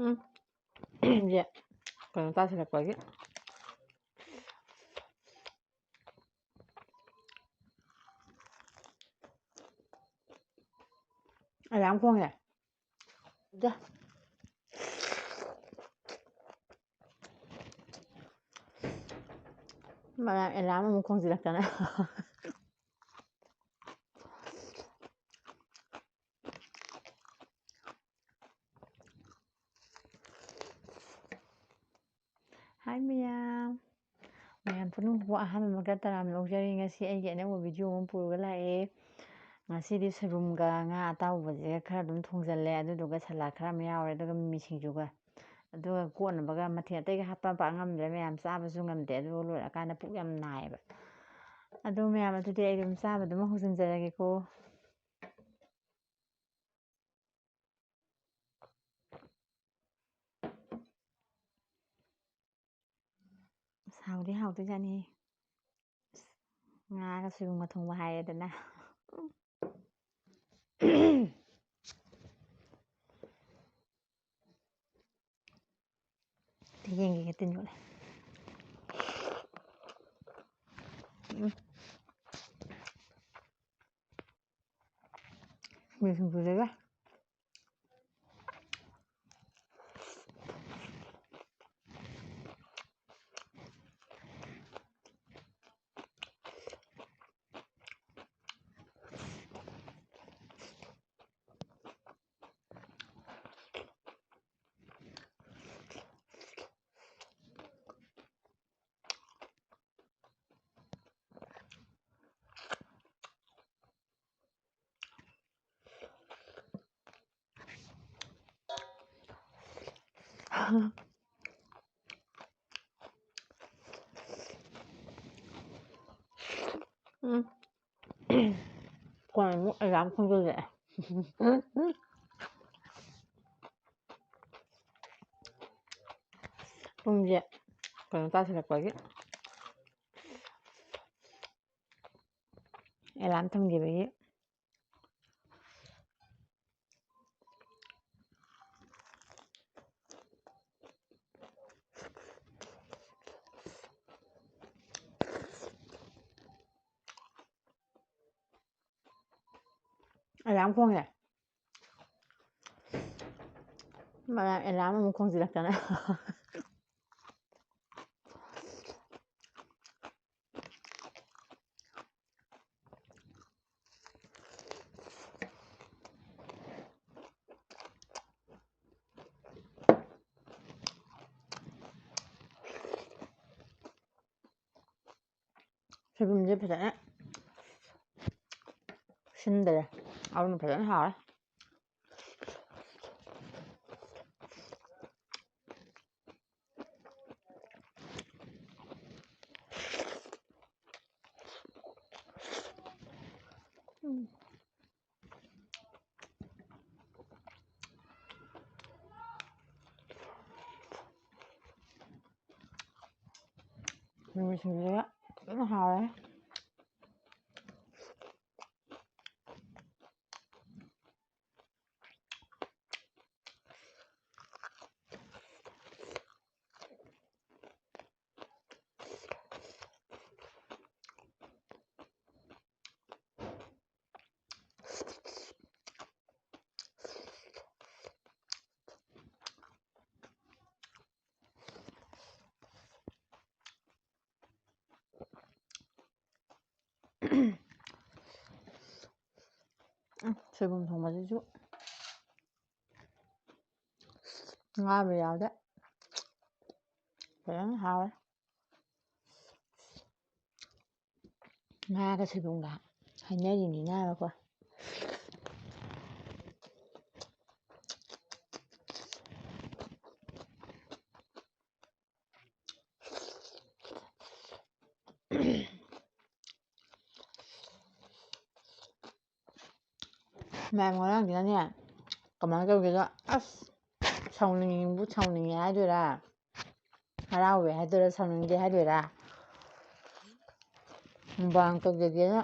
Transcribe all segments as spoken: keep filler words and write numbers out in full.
ꯎꯝ꯫ ꯁꯦ ꯀꯩꯅꯣ ꯇꯥꯁꯤꯜꯂꯛꯄꯒꯤ꯫ ꯑꯦꯂꯥꯝ ꯈꯣꯡꯉꯦ꯫ ꯗꯦ꯫ ꯃꯌꯥꯝ ꯑꯦꯂꯥꯝ ꯑꯃꯨꯛ ꯈꯣꯡꯖꯤꯜꯂꯛꯇꯅ꯫ ꯍꯥꯏ ꯃꯌꯥꯝ꯫ ꯃꯌꯥꯝ ꯄꯨꯝꯅꯃꯛꯄꯨ ꯑꯍꯥꯟꯕ ꯃꯛꯇ ꯇꯔꯥꯝꯅ ꯑꯣꯛꯆꯔꯤ꯫ ꯉꯁꯤ ꯑꯩꯒꯤ ꯑꯅꯧꯕ ꯚꯤꯗꯤꯑꯣ ꯑꯃ ꯄꯨꯔꯒ ꯂꯥꯛꯑꯦ꯫ ꯉꯁꯤꯗꯤ ꯁꯣꯏꯕꯨꯝꯒ ꯉꯥ ꯑꯇꯥꯎꯕꯁꯤꯒ ꯈꯔ ꯑꯗꯨꯝ ꯊꯣꯡꯖꯜꯂꯦ꯫ ꯑꯗꯨꯗꯨꯒ ꯁꯂꯥꯗ ꯈꯔ ꯑꯃ ꯌꯥꯎꯔꯦ꯫ ꯑꯗꯨꯒ ꯃꯤꯃꯤ ꯁꯤꯡꯖꯨꯒ꯫ ꯑꯗꯨꯒ ꯀꯣꯠꯅꯕꯒ ꯃꯊꯦꯜ ꯑꯇꯩꯒ ꯍꯥꯞꯄ ꯄꯥꯛ ꯉꯝꯗ꯭ꯔꯦ꯫ ꯃꯌꯥꯝ ꯆꯥꯕꯁꯨ ꯉꯝꯗꯦ꯫ ꯑꯗꯨ ꯂꯣꯏꯔꯀꯥꯟꯗ ꯄꯨꯛ ꯌꯥꯝ ꯅꯥꯏꯌꯦꯕ꯫ ꯑꯗꯨ ꯃꯌꯥꯝ ꯑꯗꯨꯗꯤ ꯑꯩ ꯑꯗꯨꯝ ꯆꯥꯕ ꯑꯗꯨꯝ ꯍꯧꯖꯤꯟꯖꯔꯒꯦꯀꯣ꯫ ꯑꯁ, ꯍꯥꯎꯗꯤ ꯍꯥꯎꯗꯣꯏꯖꯥꯠꯅꯤ꯫ ꯉꯥꯒ ꯁꯣꯏꯕꯨꯝꯒ ꯊꯣꯡꯕ ꯍꯥꯏꯔꯦꯗꯅ꯫ ꯌꯦꯡꯒꯦ ꯇꯤꯟ ꯌꯣꯠꯂꯦ꯫ ꯎꯝ꯫ ꯁꯤꯡꯖꯨꯁꯤꯒ꯫ ꯎꯝ꯫ ꯐꯣꯟ ꯑꯃꯨꯛ ꯑꯦꯂꯥꯝ ꯈꯣꯡꯖꯤꯜꯂꯛꯑꯦ꯫ ꯄꯨꯡꯁꯦ ꯀꯩꯅꯣ ꯇꯥꯁꯤꯜꯂꯛꯄꯒꯤ꯫ ꯑꯦꯂꯥꯝ ꯊꯝꯈꯤꯕꯒꯤ꯫ ꯑꯦꯂꯥꯝ ꯈꯣꯡꯉꯦ꯫ ꯃꯌꯥꯝ ꯑꯦꯂꯥꯝ ꯑꯃꯨꯛ ꯈꯣꯡꯖꯤꯜꯂꯛꯇꯅ꯫ ꯁꯣꯏꯕꯨꯝꯁꯦ ꯐꯖꯅ ꯁꯤꯟꯗꯔꯦ, ꯑꯗꯨꯅ ꯐꯖꯅ ꯍꯥꯎꯔꯦ꯫ ꯎꯝ꯫ ꯃꯤꯃꯤ ꯁꯤꯡꯖꯨꯁꯤꯒ ꯐꯖꯅ ꯍꯥꯎꯔꯦ꯫ ꯎꯝ, ꯁꯣꯏꯕꯨꯝ ꯊꯣꯡꯕꯁꯤꯁꯨ ꯉꯥ ꯑꯃ ꯌꯥꯎꯔꯦ꯫ ꯐꯖꯅ ꯍꯥꯎꯔꯦ꯫ ꯉꯥꯒ ꯁꯣꯏꯕꯨꯝꯒ ꯍꯥꯏꯅꯔꯤꯅꯤꯅꯕꯀꯣ꯫ ꯃꯌꯥꯝ ꯉꯔꯥꯡꯁꯤꯅꯅꯦ, ꯀꯃꯥꯏꯅ ꯇꯧꯒꯦꯗ, ꯑꯁ, ꯁꯥꯎꯅꯤꯡꯕꯨ ꯁꯥꯎꯅꯤꯡꯉꯦ ꯍꯥꯏꯗꯣꯏꯔꯥ, ꯍꯔꯥꯎꯋꯦ ꯍꯥꯏꯗꯣꯏꯔꯥ, ꯁꯥꯎꯅꯤꯡꯗꯦ ꯍꯥꯏꯗꯣꯏꯔꯥ, ꯃꯨꯛꯕꯥꯡ ꯇꯧꯖꯒꯦꯅ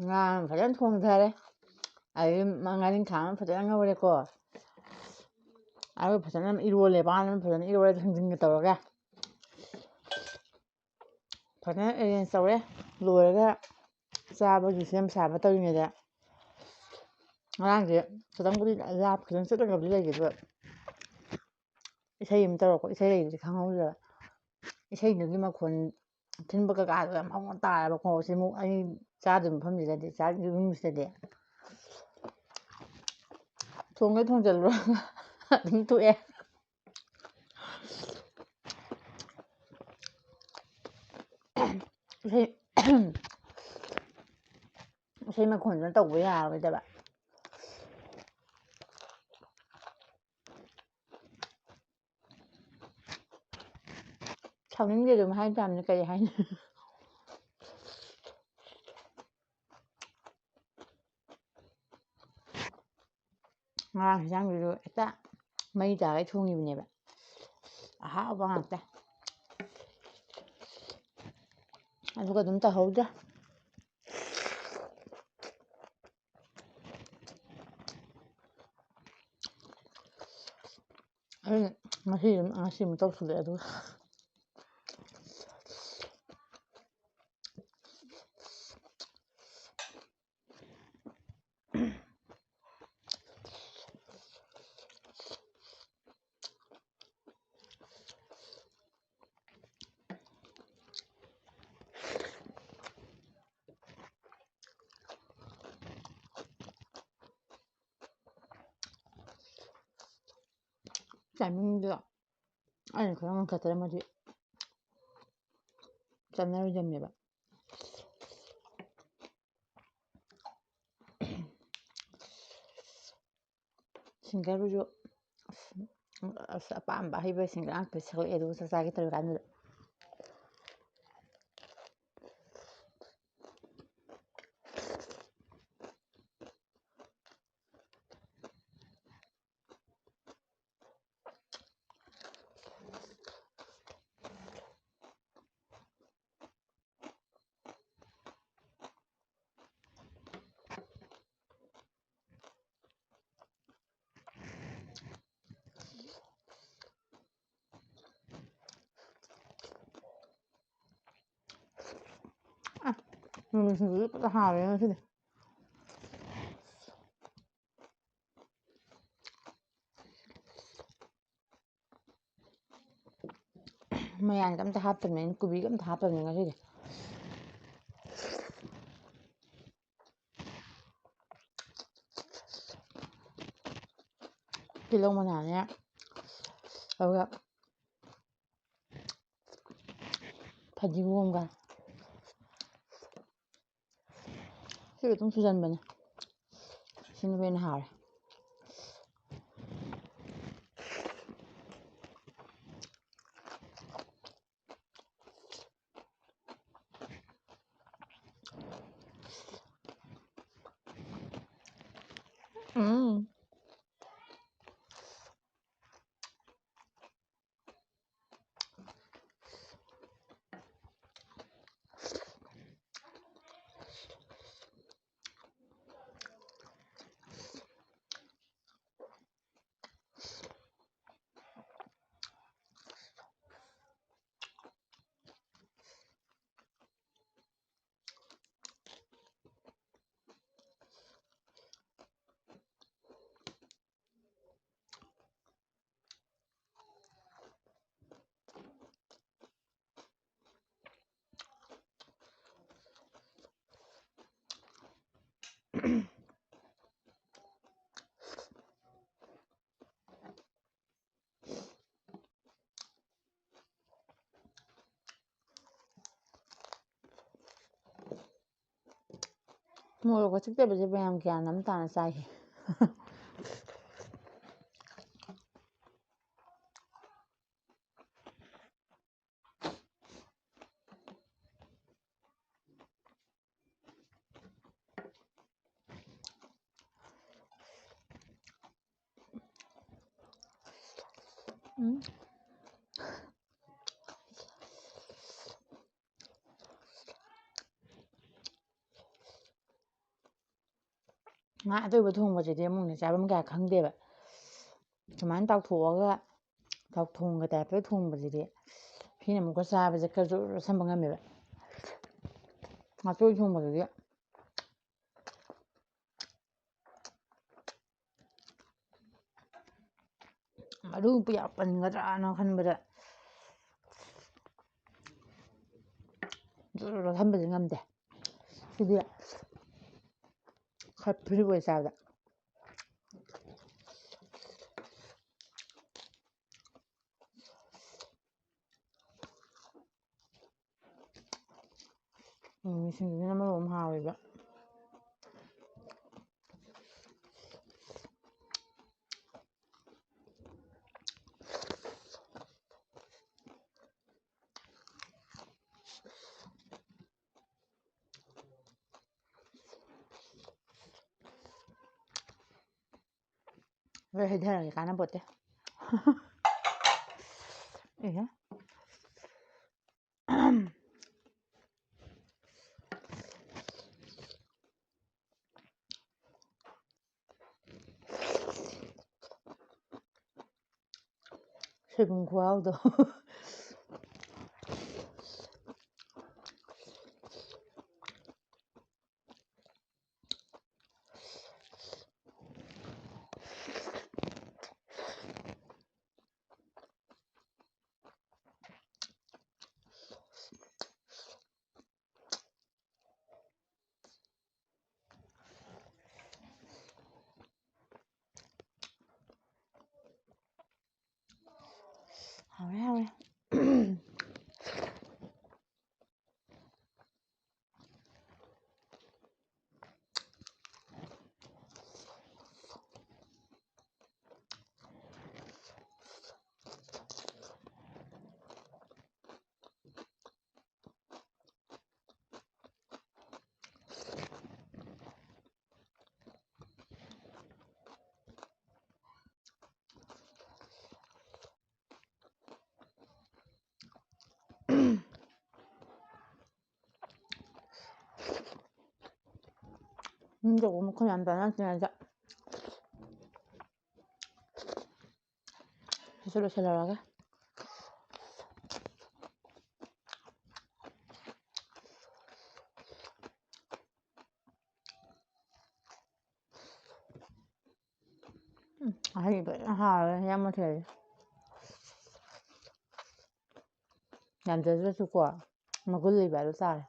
ꯉꯥ ꯑꯃ ꯐꯖꯅ ꯊꯣꯡꯊꯔꯦ꯫ ꯑꯗꯩ ꯃ-, ꯉꯥꯔꯤꯡꯈꯥ ꯑꯃ ꯐꯖꯅ ꯉꯧꯔꯦꯀꯣ꯫ ꯑꯗꯨꯒ ꯐꯖꯅ ꯏꯔꯣꯜꯂꯦ, ꯄꯥꯟ ꯑꯃ ꯐꯖꯅ ꯏꯔꯣꯜꯂꯦ, ꯊꯥꯡꯖꯤꯡꯒ ꯇꯧꯔꯒ꯫ ꯐꯖꯅ arrange ꯇꯧꯔꯦ꯫ ꯂꯣꯏꯔꯒ ꯆꯥꯕꯒꯤ ꯁꯦꯝ ꯁꯥꯕ ꯇꯧꯔꯤꯉꯩꯗ ꯉꯔꯥꯡꯁꯦ ꯈꯤꯇꯪꯕꯨꯗꯤ ꯂꯥꯞ-, ꯈꯤꯇꯪ ꯆꯠꯂꯒꯕꯨꯗꯤ ꯂꯩꯒꯦ, ꯑꯗꯨꯒ ꯏꯁꯩ ꯑꯃ ꯇꯧꯔꯛꯄ, ꯏꯁꯩ ꯂꯩꯕꯁꯦ ꯈꯪꯍꯧꯗ꯭ꯔꯕ꯫ ꯏꯁꯩꯗꯨꯒꯤ ꯃꯈꯣꯟ ꯊꯤꯟꯕ ꯀꯩꯀꯥꯗꯣ ꯌꯥꯝ ꯍꯧꯅ ꯇꯥꯔꯕꯀꯣ꯫ ꯁꯤ ꯑꯃꯨꯛ ꯑꯩ ꯆꯥꯗꯣꯏ ꯃꯐꯝꯁꯤꯗꯗꯤ, ꯆꯥꯛ ꯌꯨꯝꯁꯤꯗꯗꯤ ꯊꯣꯡꯒꯦ ꯊꯣꯡꯖꯜꯂꯨꯔꯒ ꯑꯗꯨꯝ ꯇꯣꯛꯑꯦ꯫ ꯏꯁꯩ, ꯏꯁꯩ ꯃꯈꯣꯟꯗꯨꯅ ꯇꯧꯕ ꯌꯥꯔꯣꯏꯗꯕ꯫ ꯁꯥꯎꯅꯤꯡꯗꯦ ꯑꯗꯨꯝ ꯍꯥꯏ ꯇꯥꯕꯅꯤ, ꯀꯔꯤ ꯍꯥꯏꯅꯤ? ꯉꯔꯥꯡ ꯍꯤꯟꯖꯥꯡꯗꯨꯁꯨ ꯍꯦꯛꯇ ꯃꯩ ꯇꯥꯒꯩ ꯊꯣꯡꯉꯤꯕꯅꯦꯕ꯫ ꯑꯍꯥꯎꯕ ꯉꯥꯛꯇ꯫ ꯑꯗꯨꯒ ꯑꯗꯨꯝ ꯇꯧꯍꯧꯗ꯭ꯔꯦ꯫ ꯑꯩ ꯉꯁꯤ, ꯉꯁꯤ ꯑꯃꯨꯛ ꯇꯧꯁꯤꯜꯂꯛꯑꯦ ꯑꯗꯨꯒ꯫ ꯇꯥꯏꯃꯤꯡꯗꯣ ꯑꯩꯅ ꯈꯔ ꯉꯟꯈꯠꯆꯔꯝꯃꯗꯤ ꯆꯠꯅꯔꯣꯏꯗꯕꯅꯦꯕ꯫ ꯁꯤꯡꯒꯔꯗꯨꯁꯨ ꯑꯁ, ꯑꯁ, ꯑꯄꯥꯝꯕ ꯑꯍꯩꯕ ꯁꯤꯡꯒꯔ ꯉꯥꯛꯇ ꯁꯛꯂꯛꯑꯦ, ꯑꯗꯨꯒ ꯆꯥꯛ ꯆꯥꯒꯦ ꯇꯧꯔꯤ ꯀꯥꯟꯗꯨꯗ꯫ ꯃꯤꯃꯤ ꯁꯤꯡꯖꯨꯁꯨ ꯐꯖꯅ ꯍꯥꯎꯔꯦ ꯉꯁꯤꯗꯤ꯫ ꯃꯌꯥꯟꯒ ꯑꯝꯇ ꯍꯥꯞꯇꯕꯅꯦ ꯑꯩꯅ, ꯀꯣꯕꯤꯒ ꯑꯝꯇ ꯍꯥꯞꯇꯕꯅꯦ ꯉꯁꯤꯗꯤ꯫ ꯇꯤꯜꯍꯧ ꯃꯅꯥꯅꯦ, ꯑꯗꯨꯒ ꯐꯗꯤꯒꯣꯝꯒ ꯁꯤꯒ ꯑꯗꯨꯝ ꯁꯨꯖꯟꯕꯅꯦ꯫ ꯁꯤꯅ ꯍꯦꯟꯅ ꯍꯥꯎꯔꯦ꯫ ꯎꯝ꯫ ꯃꯣꯔꯣꯛꯀ ꯆꯤꯛꯇꯕꯁꯦ ꯃꯌꯥꯝ ꯒ꯭ꯌꯥꯟ ꯑꯃ ꯇꯥꯅ ꯆꯥꯏꯍꯦ꯫ ꯎꯝ꯫ ꯉꯥ ꯑꯇꯣꯏꯕ ꯊꯣꯡꯕꯁꯤꯗꯤ ꯑꯃꯨꯛꯅꯦ ꯆꯥꯐꯝ ꯀꯌꯥ ꯈꯪꯗꯦꯕ꯫ ꯁꯨꯃꯥꯏꯅ ꯇꯥꯎꯊꯣꯛꯑꯒ ꯇꯥꯎꯊꯣꯡꯒ ꯇꯥꯏꯞꯇ ꯊꯣꯡꯕꯁꯤꯗꯤ ꯐꯤꯅ ꯑꯃꯨꯛꯀ ꯆꯥꯕꯁꯦ ꯈꯔ ꯖꯣꯔ ꯖꯣꯔ ꯆꯥꯁꯟꯕ ꯉꯝꯃꯦꯕ꯫ ꯉꯥꯆꯣꯏ ꯊꯣꯡꯕꯗꯨꯗꯤ ꯃꯔꯨ ꯄꯨꯌꯥ ꯄꯟꯒꯗ꯭ꯔꯥꯅ ꯈꯟꯕꯗ ꯖꯣꯔ ꯖꯣꯔ ꯈꯟꯕꯗꯤ ꯉꯝꯗꯦ꯫ ꯁꯤꯗꯤ ꯈꯔ free ꯑꯣꯏ ꯆꯥꯕꯗ꯫ ꯎꯝ, ꯁꯤꯡꯖꯨꯁꯤꯅ ꯃꯔꯣꯟ ꯑꯃ ꯍꯥꯎꯋꯦꯕ꯫ ꯂꯣꯏ ꯍꯩꯊꯔꯒꯦ, ꯀꯥꯟꯅꯄꯣꯠꯇꯦ꯫ ꯑꯦ꯫ ꯁꯣꯏꯕꯨꯝ ꯈꯨꯍꯥꯎꯗꯣ꯫ ꯍꯥꯎꯔꯦ, ꯍꯥꯎꯔꯦ꯫ ꯎꯝ, ꯇꯧꯕ ꯃꯈꯣꯟ ꯌꯥꯝ ꯇꯥꯅ ꯇꯤꯟꯅꯖ꯫ ꯁꯤꯁꯨ ꯂꯣꯏꯁꯤꯜꯂꯨꯔꯒꯦ꯫ ꯍꯥꯎꯋꯦ ꯍꯤꯟꯖꯥꯡ ꯃꯊꯦꯜꯁꯦ꯫ ꯌꯥꯝꯖꯗ꯭ꯔꯁꯨꯀꯣ, ꯃꯒꯨꯟ ꯂꯩꯕ ꯍꯥꯏꯗꯣ ꯇꯥꯔꯦ꯫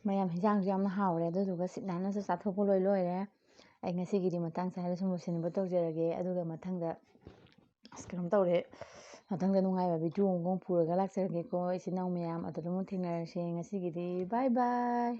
ꯃꯌꯥꯝ, ꯍꯤꯟꯖꯥꯡꯁꯨ ꯌꯥꯝꯅ ꯍꯥꯎꯔꯦ, ꯑꯗꯨꯗꯨꯒ ꯁꯤꯠ ꯅꯥꯟꯅꯁꯨ ꯆꯥꯊꯣꯛꯄ ꯂꯣꯏ ꯂꯣꯏꯔꯦ꯫ ꯑꯩ ꯉꯁꯤꯒꯤꯗꯤ ꯃꯇꯥꯡ ꯆꯥꯗ ꯁꯨꯝ ꯂꯣꯏꯁꯤꯟꯅꯕ ꯇꯧꯖꯔꯒꯦ, ꯑꯗꯨꯒ ꯃꯊꯪꯗ, ꯑꯁ, ꯀꯩꯅꯣꯝ ꯇꯧꯔꯦ, ꯃꯊꯪꯗ ꯅꯨꯡꯉꯥꯏꯕ ꯚꯤꯗꯤꯑꯣ ꯑꯃꯒ ꯄꯨꯔꯒ ꯂꯥꯛꯆꯔꯒꯦꯀꯣ, ꯏꯆꯤꯟ ꯏꯅꯥꯎ ꯃꯌꯥꯝ꯫ ꯑꯗꯨꯗ ꯑꯃꯨꯛ ꯊꯦꯡꯅꯔꯁꯦ꯫ ꯉꯁꯤꯒꯤꯗꯤ bye bye꯫